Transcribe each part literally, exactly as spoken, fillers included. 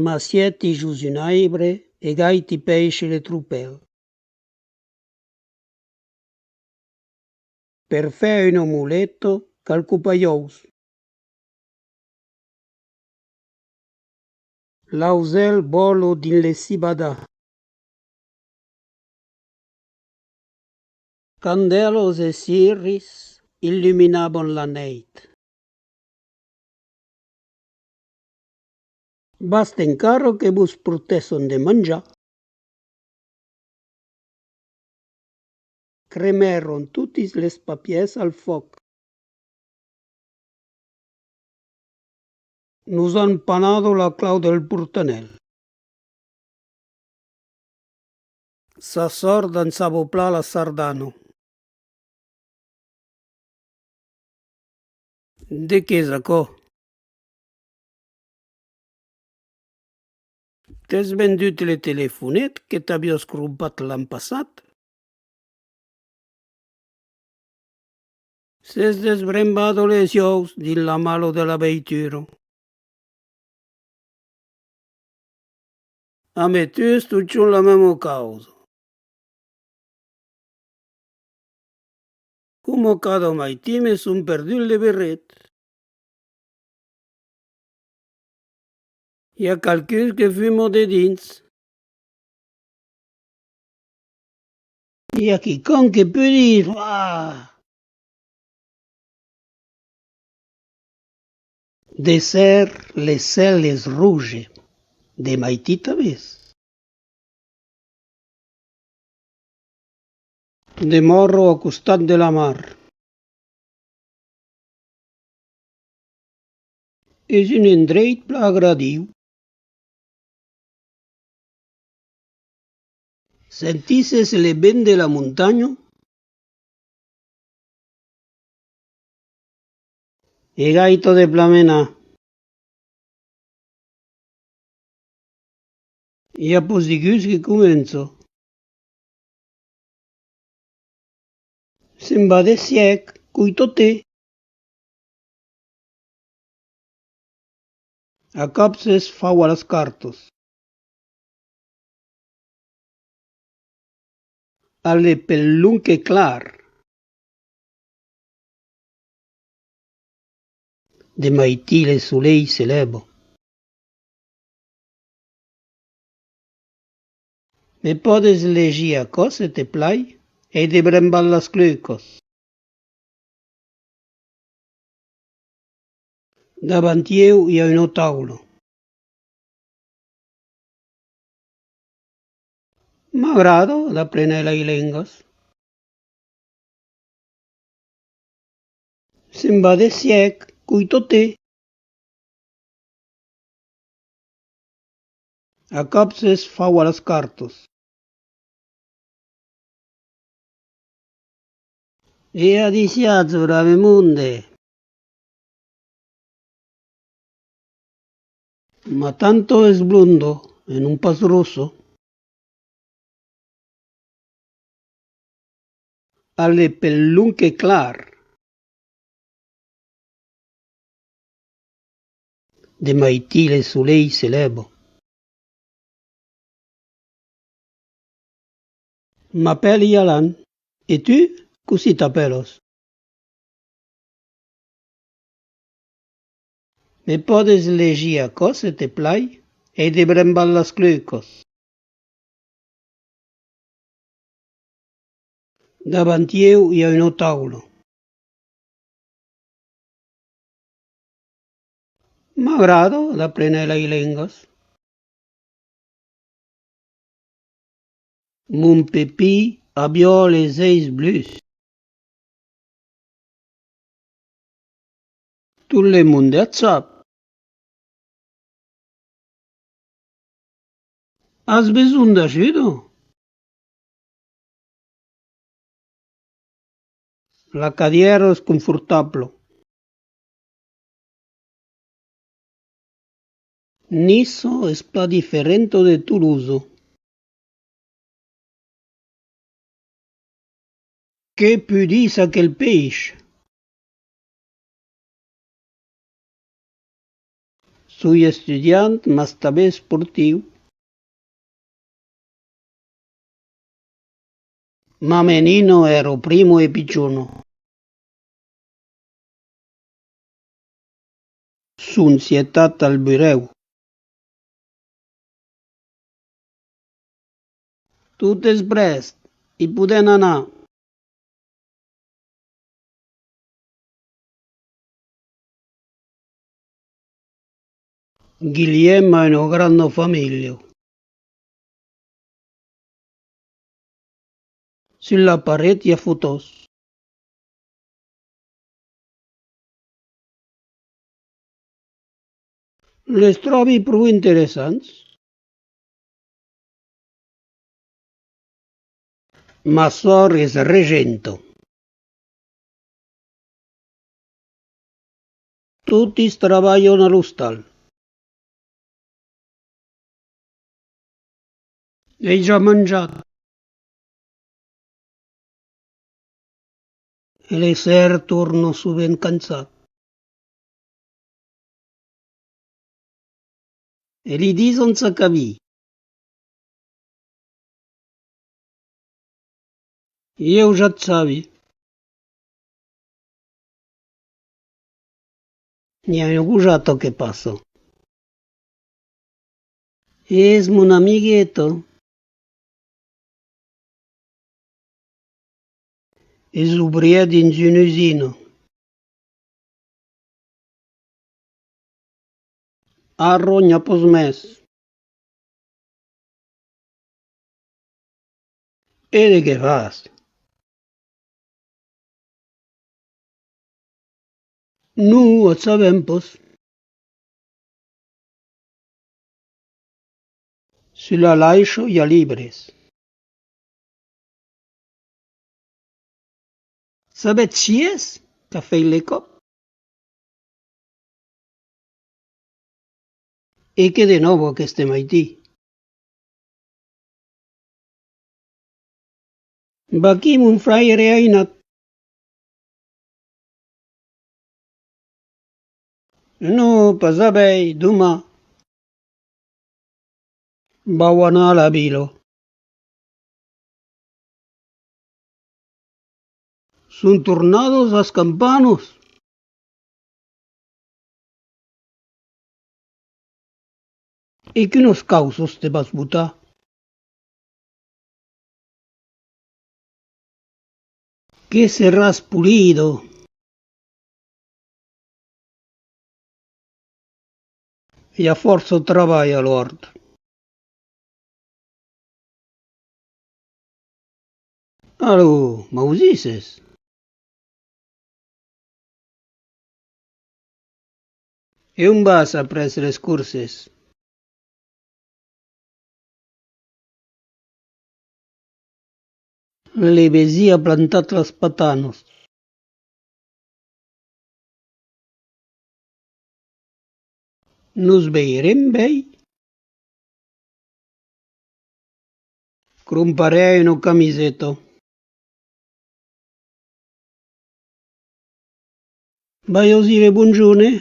M'assièti jos un aibre e gaiti péisher le tropèl. Per fèr una omoleta, cal copar uòus. L'ausèl vòla dins le cibadar. Candèlas e ciris illuminavan la nèit. Basta encara que vos portèsson de manjar. Cremèron totis les papièrs al fòc. Nos an panada la clau del portanèl. Sa sòr dançava plan la sardana. De qu'es aquò? T'es vendut le telefonet que t'aviás crompat l'an passat? S'es desbrembada les uòus dins la mala de la veitura. Amé tu es totjorn la mèma causa. Coma cada maitin me son perdut le berret. I a qualqu'un que fuma dedins. I a quicòm que pudís, ah! De ser, le cèl es roge, de maitin tanben. Demòra a costat de la mar. Es un endreit plan agradiu. Sentisses le vent de la montanha? E gaita de plan menar. I a pas degús que comença. Se'n va de sièc, coita-te. A còps es fau a las cartas. Al es pel long que clar. De maitin le solelh se lèva. Me pòdes legir aquò, se te plai? Ai desbrembat las clucas. Davant ieu i a una taula. M'agrada d'aprener las lengas. Se'n va de sièc, coita-te. A còps es fau a las cartas. E adissiatz, brave monde! Ma tanta es blonda e non pas rossa. Al es pel long que clar. De maitin le solelh se lèva. M'apèli Alan. E tu, cossí t'apèlas? Me pòdes legir aquò, se te plai? Ai desbrembat las clucas. Davant ieu i a una taula. M'agrada d'aprener las lengas. Mon pepin aviá les uèlhs blus. Tot le monde ac sap. As besonh d'ajuda? La cadièra es confortabla. Niça es plan diferenta de Tolosa. Que pudís aquel peish! Soi estudiant, mas tanben esportiu. Ma menina èra prima e pichona. Son sietat al burèu. Tot es prèst, i podèm anar. Guilhèm a una granda familha. Sus la paret i a fotòs. Les tròbi pro interessants. Ma sòr es regenta. Totis trabalhan a l'ostal. Ai ja manjat. E l'esser torna sovent cansat. E li dison çò qu'avii. Ieu ja sabi. N'i a una gojata que passa. Es mon amigueta. Es obrièr dins una usina. Ara n'i a pas mès. E de qué fas? Non, o sabèm pas. Sus la laissa i a libres. Sabètz qui es qu'a fèit le còp? E qué de nòu aqueste maitin? Vaquí mon fraire ainat. Non, pas avèi, doman. Vau anar a la vila. Son tornadas las campanas? E quinas causas te vas botar? Que seràs polida! I a fòrça trabalh a l'òrt. Alò, m'ausisses? E on vas après les corses? Le vesin a plantat las patanas. Nos veirem, uèi? Cromparè una camiseta. Vai ausir le bonjorn, eh?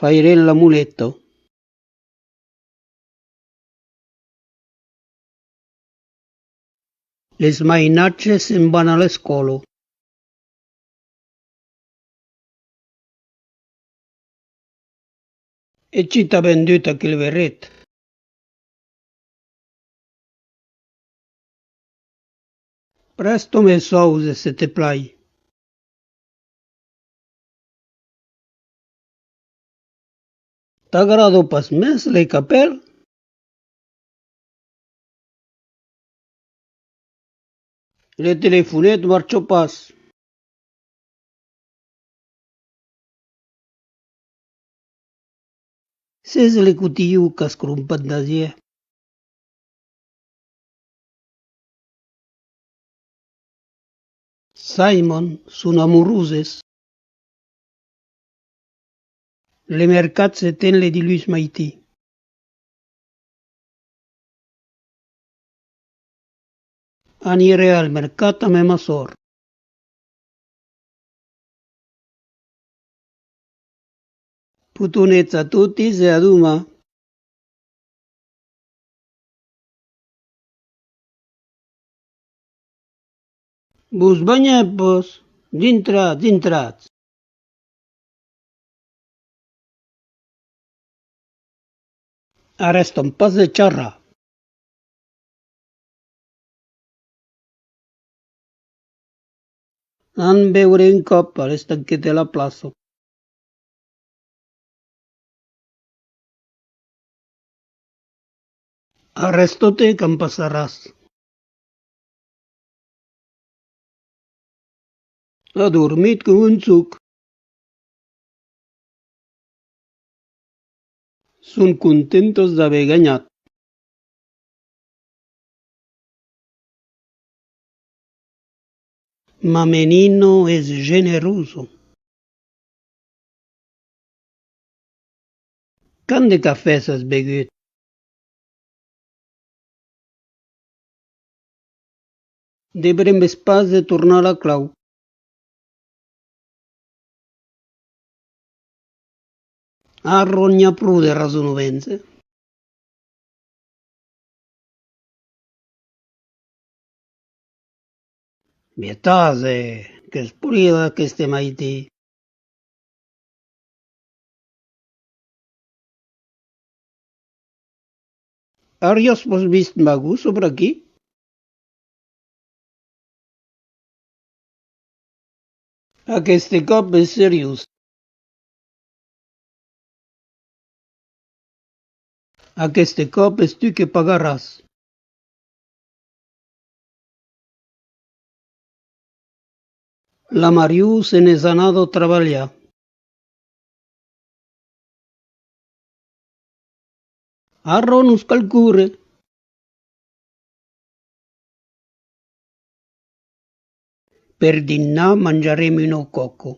Fairem la moleta. Les mainatges se'n van a l'escòla. E qui t'a vendut aquel berret? Prèsta-me sòus, se te plai. T'agrada pas mès le capèl? Le telefonet marcha pas. S'es le cotilhon qu'as crompat d'asièr? Simon, son amoroses. Le mercat se ten le diluns maitin. Anirè al mercat amb ma sòr. Cotonets a totis e a doman. Vos banhètz, vos? Dintratz, dintratz. Arrèstam pas de charrar. Anam beure un còp a l'estanquet de la plaça. Arrèsta-te quand passaràs. Adormit com un chuc. Son contentas d'aver ganhat. Ma menina es generosa. Quant de cafès as begut? Debrembes pas de tornar la clau. Ara n'i a pro de rasonaments, eh? Mietatge, qu'es polida aqueste maitin. Aviás pas vist ma gossa per aquí? Aqueste còp es seriós. Aqueste còp es tu que pagaràs. La Marion se n'es anada trabalhar. Ara nos cal córrer. Per dinnar manjarem una còca.